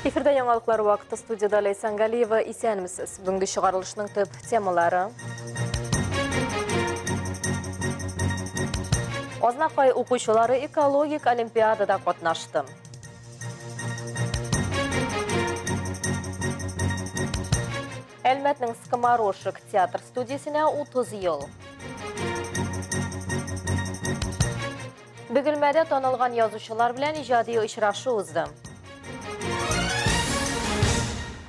Эфирда яңалыклар вакыты студияда Ләйсән Галиева. Исәнмесез. Бүгенге чыгарылышның төп темалары. Азнакай укучылары экологик олимпиадада катнашты. Әлмәтнең Скоморошек театр студиясенә 30 ел. Бөгелмәдә танылган язучылар белән иҗади очрашу узды.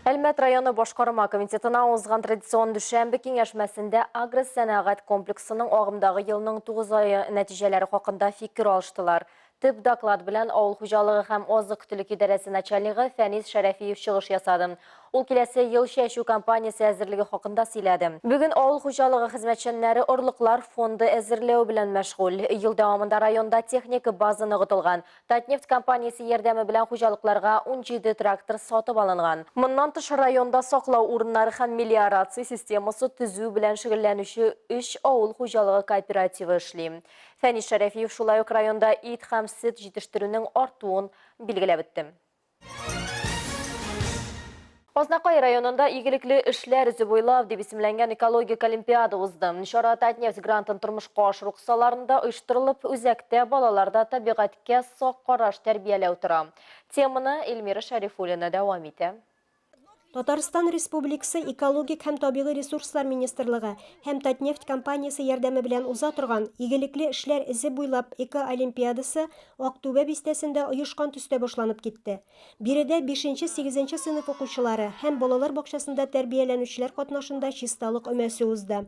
Әлмәт районы башкарма комитетына узган традицион дүшәмбе киңәшмәсендә агросәнәгать комплексының агымдагы елның 9 ае нәтиҗәләре хакында фикер алыштылар. Төп доклад белән авыл хуҗалыгы һәм азык-төлек идарәсе начальнигы Фәнис Шәрәфиев чыгыш ясады. Ул киләсе ел чәчү кампаниясе әзерлеге хакында сөйләде. Бүген авыл хуҗалыгы хезмәтчәннәре орлыклар фонды әзерләү белән мәшгуль. Ел дәвамында районда техник база ныгытылган. Татнефть компаниясе ярдәме белән хуҗалыкларга 17 трактор сатып алынган. Моннан тыш, районда саклау урыннары һәм мелиорация системасы төзү белән шөгыльләнүче өч авыл хуҗалыгы кооперативы эшли. Фәнис Шәрәфиев шулай ук районда ит һәм сөт җитештерүнең артуын билгеләп үтте. Азнакай районында Игелекле эшләр эзе буйлап дип исемләнгән экологик олимпиада узды. Чара Татнефть грантын тормышка ашыру кысаларында оештырылып, үзәктә балаларда табигатькә сак караш тәрбияләү тора. Теманы Эльмира Шәрифуллина дәвам итә. Татарстан Республикасы Экологик һәм табигый ресурслар министрлыгы һәм Татнефть компаниясе ярдәме белән уза торган Игелекле эшләр эзе буйлап экоолимпиадасы Актүбә бистәсендә оешкан төстә башланып китте. Биредә бишенче-сигезенче сыйныф укучылары һәм балалар бакчасында тәрбияләнүчеләр катнашында чисталык өмәсе узды.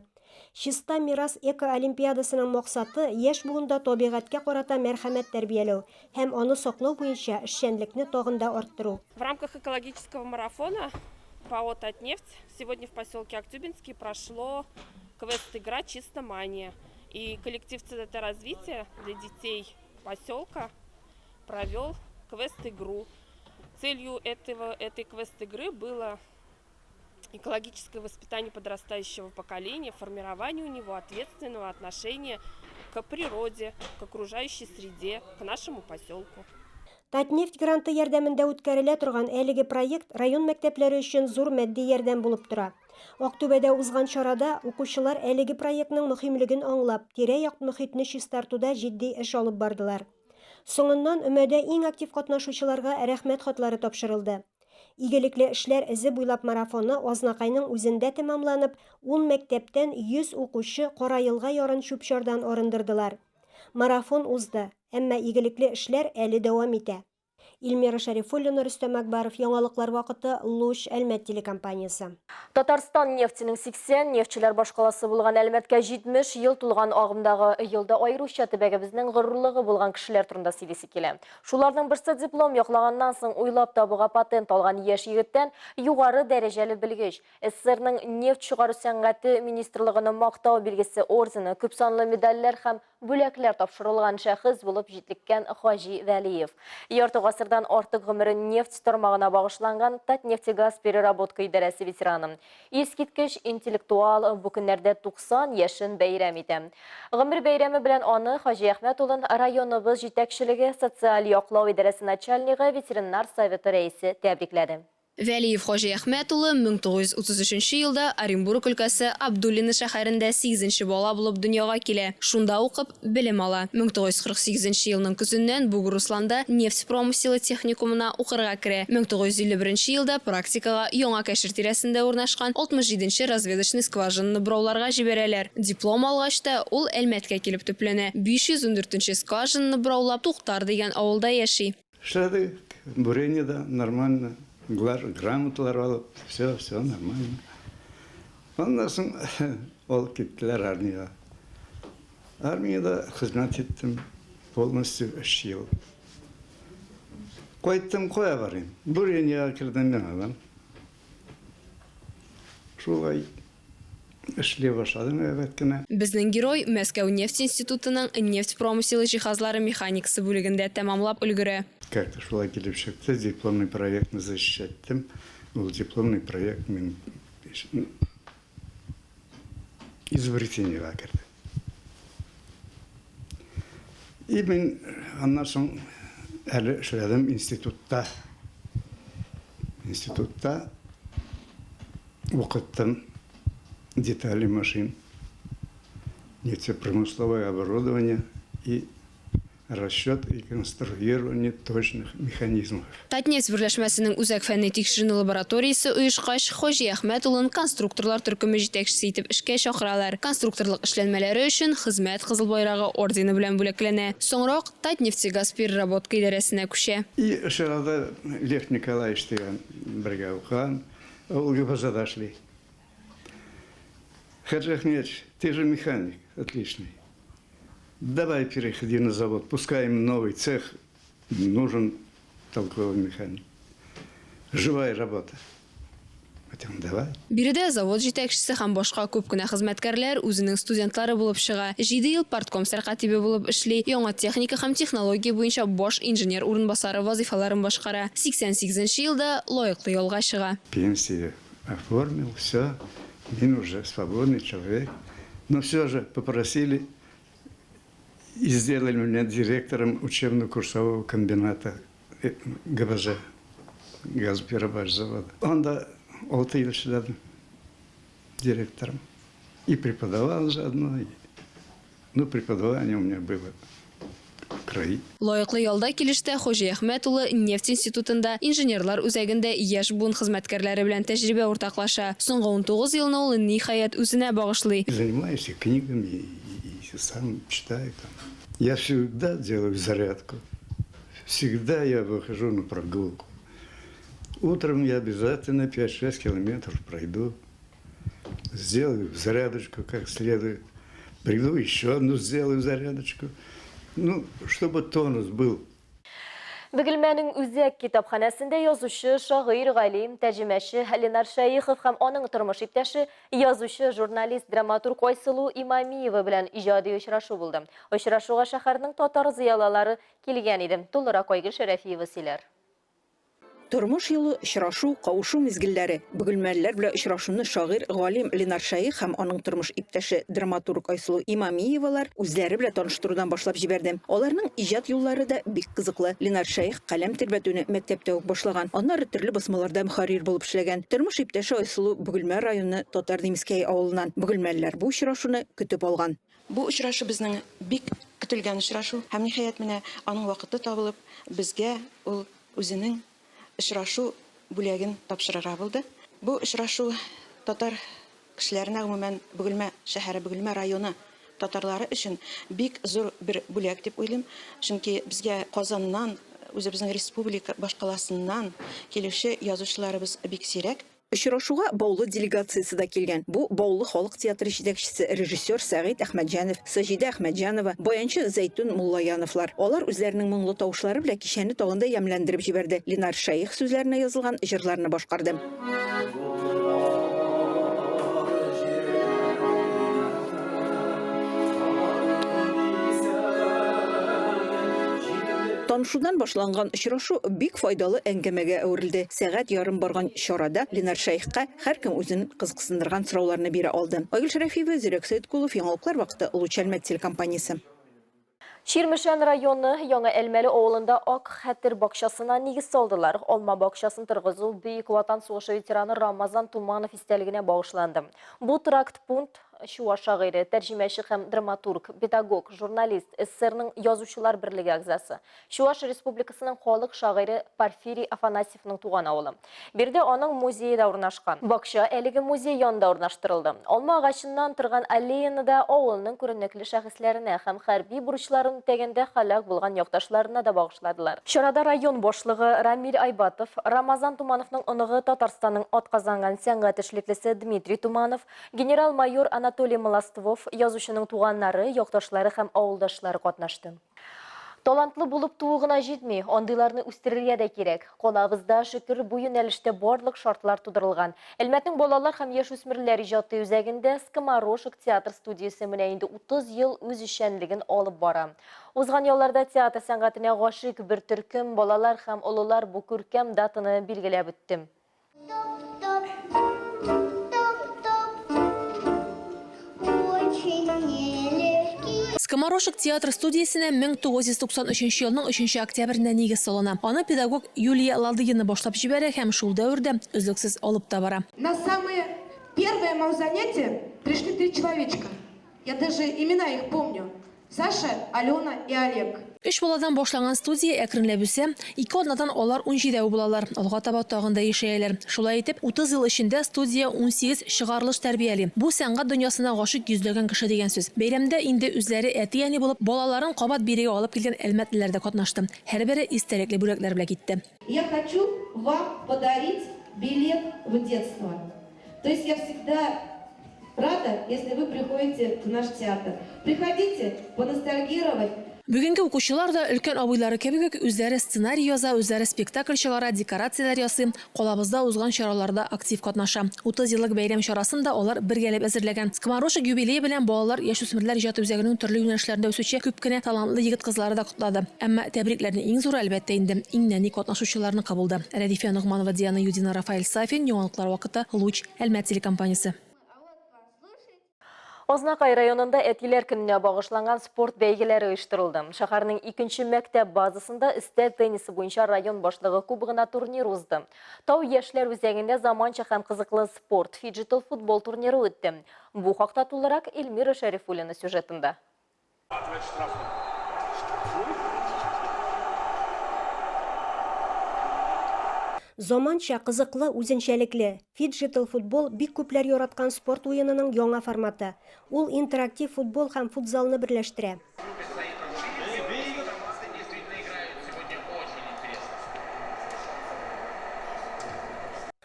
Чиста мирас экоолимпиадасының максаты, яшь буында табигатькә карата мәрхәмәт тәрбияләү һәм аны саклау буенча эшчәнлекне тагын да арттыру. В рамках экологического марафона ПАО «Татнефть» сегодня в поселке Актюбинский прошло квест-игра «Чистомания». И коллектив ЦДТ «Развитие» для детей поселка провел квест-игру. Целью этого, этой квест-игры было экологическое воспитание подрастающего поколения, формирование у него ответственного отношения к природе, к окружающей среде, к нашему поселку. Татнефть гранты ярдәмендә үткәрелә торган әлеге проект район мәктәпләре өчен зур матди ярдәм булып тора. Актүбәдә узган чарада укучылар әлеге проектның мөһимлеген аңлап, тирә-як мохитне чистартуда җитди эш алып бардылар. Соңыннан өмәдә иң актив катнашучыларга Рәхмәт хатлары тапшырылды. Игелекле эшләр эзе буйлап марафоны Азнакайның үзендә тәмамланып, ун мәктәптән 100 укучы Кара елга ярын чүп-чардан арындырдылар. Марафон узды, әмма игелекле эшләр әле дәвам итә. Илмира Шәрифуллина, Рөстәм Әкбаров, Яңалыклар вакыты, Луч, Әлмәт телекомпаниясе. Татарстан нефтенең 80, нефтьчеләр башкаласы булган Әлмәткә 70 ел тулган агымдагы елда аеруча төбәгебезнең горурлыгы булган кешеләр турында сөйлисе килә. Шуларның берсе диплом яклаганнан соң уйлап табуга патент алган яшь егеттән югары дәрәҗәле белгеч, СССРның нефть чыгару сәнгате министрлыгының мактау билгесе ордены, күпсанлы медальләр һәм бүләкләр тапшырылган шәхес булып җитлеккән Хаҗи Вәлиев. Ярты гасырдан артык гомерен нефть тармагына багышланган Татнефтегазпереработка идарәсе ветераны. Искиткеч интеллектуал бу көннәрдә 90 яшен бәйрәм итә. Гомер бәйрәме белән аны Хаҗиәхмәт улын районыбыз җитәкчелеге, социаль яклау идарәсе начальнигы, ветеринар советы рәисе тәбрикләде. Вәлиев Хаҗиәхмәт улы 1933 елда Оренбург өлкәсе Абдулино шәһәрендә сигезенче бала булып дөньяга килә. Шунда укып, белем ала. 1948 нче елның көзеннән Бугурусланда нефть промыселы техникумына укырга керә. 1951 елда практикага Яңа Кәшер тирәсендә урнашкан 67 нче разведочный скважинаны борауларга җибәрәләр. Диплом алгач та, ул Әлмәткә килеп төпләнә. 514 нче скважинаны бораулап, Туктар дигән авылда яши. Эшләдек, бурение нормально, грамоталар алып, все, все нормально. Аннан соң алып киттеләр армиягә. Армиядә хезмәт иттем полностью өч ел. Кайттым, кая барыйм? Бурениягә кердем яңадан. Шулай эшли башладым әйбәт кенә. Безнең герой Мәскәү нефть институтының нефть промыселы җиһазлары механикасы бүлегендә тәмамлап өлгерә. Как-то шулай килеп чыкты, дипломный проектны защищать иттем. Ул дипломный проект мин изобретениегә керде. И мин аннан соң әле эшләдем институтта. Институтта укыттым детали машин, нефтепромысловое оборудование и расчет и конструирование точных механизмов. Татнефть берләшмәсенең Үзәк фәнни-тикшеренү лабораториясе оешкач, Хаҗиәхмәт улын конструкторлар төркеме җитәкчесе итеп эшкә чакыралар. Конструкторлык эшләнмәләре өчен Хезмәт Кызыл Байрагы ордены белән бүләкләнә. Соңрак Татнефтегазпереработка идарәсенә күчә. И чарада Лев Николаевич дигән бергә укыган, ул ГБЗда эшли. Хаҗи Ахметович, ты же механик отличный. Давай переходи на завод, пускай им новый цех, нужен толковый механик. Живая работа. Әйтәм, давай. Биредә завод җитәкчесе һәм башка күп кенә хезмәткәрләр үзенең студентлары булып чыга. Җиде ел партком сәркатибе булып эшли, яңа техника һәм технология буенча баш инженер урынбасары вазыйфаларын башкара. 88 нче елда лаеклы ялга чыга. Пенсия оформил, все, мин уже свободный человек. Но все же попросили и сделали меня директором учебно-курсового комбината ГБЗ, газоперерабатывающего завода. Анда алты ел эшләдем директором. И преподавал заодно. И, ну, преподавание у меня было в крови. Лаеклы ялда килештә Хуҗиәхмәт улы нефть институтында, инженерлар үзәгендә яшь буын хезмәткәрләре белән тәҗрибә уртаклаша. Соңгы 19 елны ул, ниһаять, үзенә багышлый. Занимаюсь и книгами, и, и сам читаю там. Я всегда делаю зарядку. Всегда я выхожу на прогулку. Утром я обязательно 5-6 километров пройду. Сделаю зарядочку как следует. Приду еще одну сделаю зарядочку. Ну, чтобы тонус был. Бөгелмәнең үзәк китапханәсендә язучы, шагыйрь, галим, тәрҗемәче Ленар Шәехов һәм аның тормыш иптәше, язучы, журналист, драматург Айсылу Имамиева белән иҗади очрашу булды. Очрашуга шәһәрнең татар зыялалары килгән иде. Тулырак Айгөл Шәрәфиева сөйләр. Тормыш юлы, очрашу, кавышу мизгелләре. Бөгелмәлеләр белән очрашуны шагыйрь, галим Ленар Шәех һәм аның тормыш иптәше, драматург Айсылу Имамиевалар үзләре белән таныштырудан башлап җибәрде. Аларның иҗат юллары да бик кызыклы. Ленар Шәех каләм тирбәтүне мәктәптә үк башлаган, аннары төрле басмаларда мөхәррир булып эшләгән. Тормыш иптәше Айсылу Бөгелмә районы Татар Димескәе авылыннан. Бөгелмәлеләр бу очрашуны көтеп алган. Бу очрашу безнең бик көтелгән очрашу һәм, ниһаять, менә аның вакыты табылып, безгә ул үзенең очрашу бүләген тапшырырга булды. Бу очрашу татар кешеләренә, гомумән, Бөгелмә шәһәре, Бөгелмә районы татарлары өчен бик зур бер бүләк дип уйлыйм. Чөнки безгә Казаннан, үзебезнең республика башкаласыннан килүче язучыларыбыз бик сирәк. Очрашуга Баулы делегациясе дә килгән. Бу, Баулы халык театры җитәкчесе, режиссер Сәгыйть Әхмәтҗанов, Саҗидә Әхмәтҗанова, баянчы Зәйтүн Муллаяновлар. Алар үзләренең моңлы тавышлары белән кичәне тагын да ямьләндереп җибәрде, Ленар Шәех сүзләренә язылган җырларны башкарды. Танышудан башланган очрашу бик файдалы әңгәмәгә әверелде. Сәгать ярым барган чарада Ленар Шәехка һәркем үзен кызыксындырган сорауларны бирә алды. Айгөл Шәрәфиева, Зирәк Сәеткулов, Яңалыклар вакыты, Олы Чәлмәт телекомпаниясе. Чирмешән районы Яңа Әлмәле авылында Ак хәтер бакчасына нигез салдылар. Алма бакчасын торгызу Бөек Ватан сугышы ветераны Рамазан Туманов истәлегенә багышланды. Бу тракт пункт чуаш шагыйре, тәрҗемәче һәм драматург, педагог, журналист, СССРның Язучылар берлеге әгъзасы, Чуаш Республикасының халык шагыйре Порфирий Афанасьевның туган авылы. Биредә аның музее да урнашкан. Бакча әлеге музей янында урнаштырылды. Алма агачыннан торган аллеяны да авылның күренекле шәхесләренә һәм хәрби бурычларын үтәгәндә һәлак булган якташларына да багышладылар. Чарада район башлыгы Рамил Айбатов, Рамазан Тумановның оныгы, Татарстанның атказанган сәнгать эшлеклесе Дмитрий Туманов, генерал-майор Анатолий Молоствов, язучының туганнары, якташлары һәм авылдашлары катнашты. Талантлы булып туу гына җитми, андыйларны үстерергә дә кирәк. Калабызда, шөкер, бу юнәлештә барлык шартлар тудырылган. Әлмәтнең балалар һәм яшүсмерләр иҗаты үзәгендә Скоморошек театр студиясе менә инде 30 ел үз эшчәнлеген алып бара. Узган ялларда театр сәнгатенә гашыйк бер төркем балалар һәм олылар бу күркәм датаны билгеләп үтте. Скоморошек театр студиясенә 1993 елның өченче октябрендә нигез салына. Аны педагог Юлия Ладыгина башлап җибәрә һәм шул дәвердә өзлексез алып та бара. На самое первое мое занятие пришли три человечка. Я даже имена их помню. Саша, Алена и Олег. Өч баладан башланган студия әкренләп үсә. Ике атнадан алар унҗидәү булалар. Алга таба тагын да ишәяләр. Шулай итеп, 30 ел эчендә студия 18 чыгарылыш тәрбияли. Бу, сәнгать дөньясына гашыйк йөзләгән кеше дигән сүз. Бәйрәмдә инде үзләре әти-әни булып, балаларын кабат бирегә алып килгән әлмәтлеләр дә катнашты. Һәрбере истәлекле бүләкләр белән китте. Я хочу вам подарить билет в детство. То есть я всегда рада, если вы приходите в наш театр. Приходите поностальгировать. Бүгенге укучылар да, өлкән абыйлары кебек үк, үзләре сценарий яза, үзләре спектакль чыгара, декорацияләр ясый, калабызда узган чараларда актив катнаша. 30 еллык бәйрәм чарасын да алар бергәләп әзерләгән. Скоморошек юбилее белән балалар, яшүсмерләр иҗаты үзәгенең төрле юнәлешләрендә үсүче күп кенә талантлы егет-кызлары да котлады. Әмма тәбрикләрнең иң зуры, әлбәттә инде, иң нәни катнашучыларныкы булды. Рәдифә Ногманова, Диана Юдина, Рафаэль Сафин, Яңалыклар вакыты, Луч, Әлмәт телекомпаниясе. Азнакай районында Әтиләр көненә багышланган спорт бәйгеләре оештырылды. Шәһәрнең икенче мәктәп базасында өстәл теннисы буенча район башлыгы кубогына турнир узды. Тау яшьләр үзәгендә заманча һәм кызыклы спорт, фиджитал-футбол турниры үтте. Бу хакта тулырак Эльмира Шәрифуллина сюжетында. Заманча, кызыклы, үзенчәлекле. Фиджитал-футбол, бик күпләр яраткан спорт уенының яңа форматы. Ул интерактив футбол һәм футзалны берләштерә.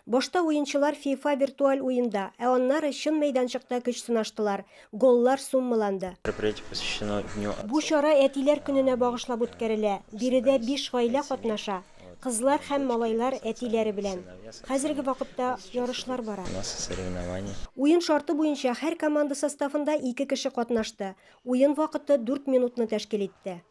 Башта уенчылар FIFA виртуаль уенда, ә аннары чын мәйданчыкта көч сынаштылар. Голлар суммаланды. Бу чара Әтиләр көненә багышлап үткәрелә. Биредә биш гаилә катнаша, кызлар һәм малайлар әтиләре белән. Хәзерге вакытта ярышлар бара. Уен шарты буенча һәр команда составында ике кеше катнашты. Уен вакыты дүрт минутны тәшкил итте.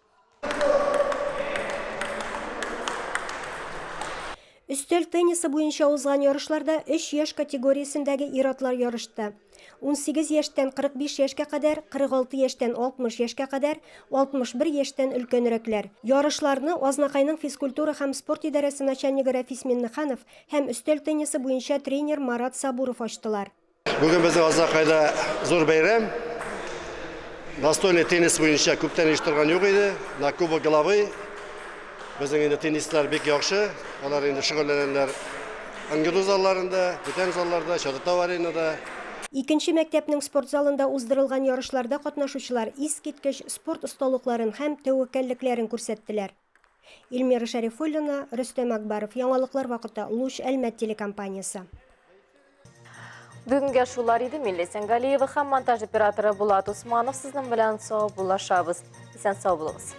Өстәл теннисы буенча узган ярышларда өч яшь категориясендәге ир-атлар ярышты. 18 яшьтән 45 яшькә кадәр, 46 яшьтән 60 яшькә кадәр, 61 яшьтән өлкәнрәкләр. Ярышларны Азнакайның физкультура һәм спорт идарәсе начальнигы Рәфис Миннеханов һәм өстәл теннисы буенча тренер Марат Сабуров ачтылар. Бүген безнең Азнакайда зур бәйрәм. Настольный теннис буенча күптән оештырган юк иде. На Кубок главы. Безнең инде теннистлар бик яхшы. Алар инде шөгыльләнәләр НГДУ залларында, бүтән залларда, Чатыртау аренада. Икенче мәктәпнең спорт залында уздырылган ярышларда катнашучылар искиткеч спорт осталыкларын һәм тәвәккәллекләрен күрсәттеләр. Эльмира Шәрифуллина, Рөстәм Акбаров, Яңалыклар вакыты, Луч, Әлмәт телекомпаниясе. Бүгенгә шулар иде. Милли Сәнгалиева һәм монтаж операторы Булат Усманов сезнең белән саубуллашабыз. Исән сау булыгыз.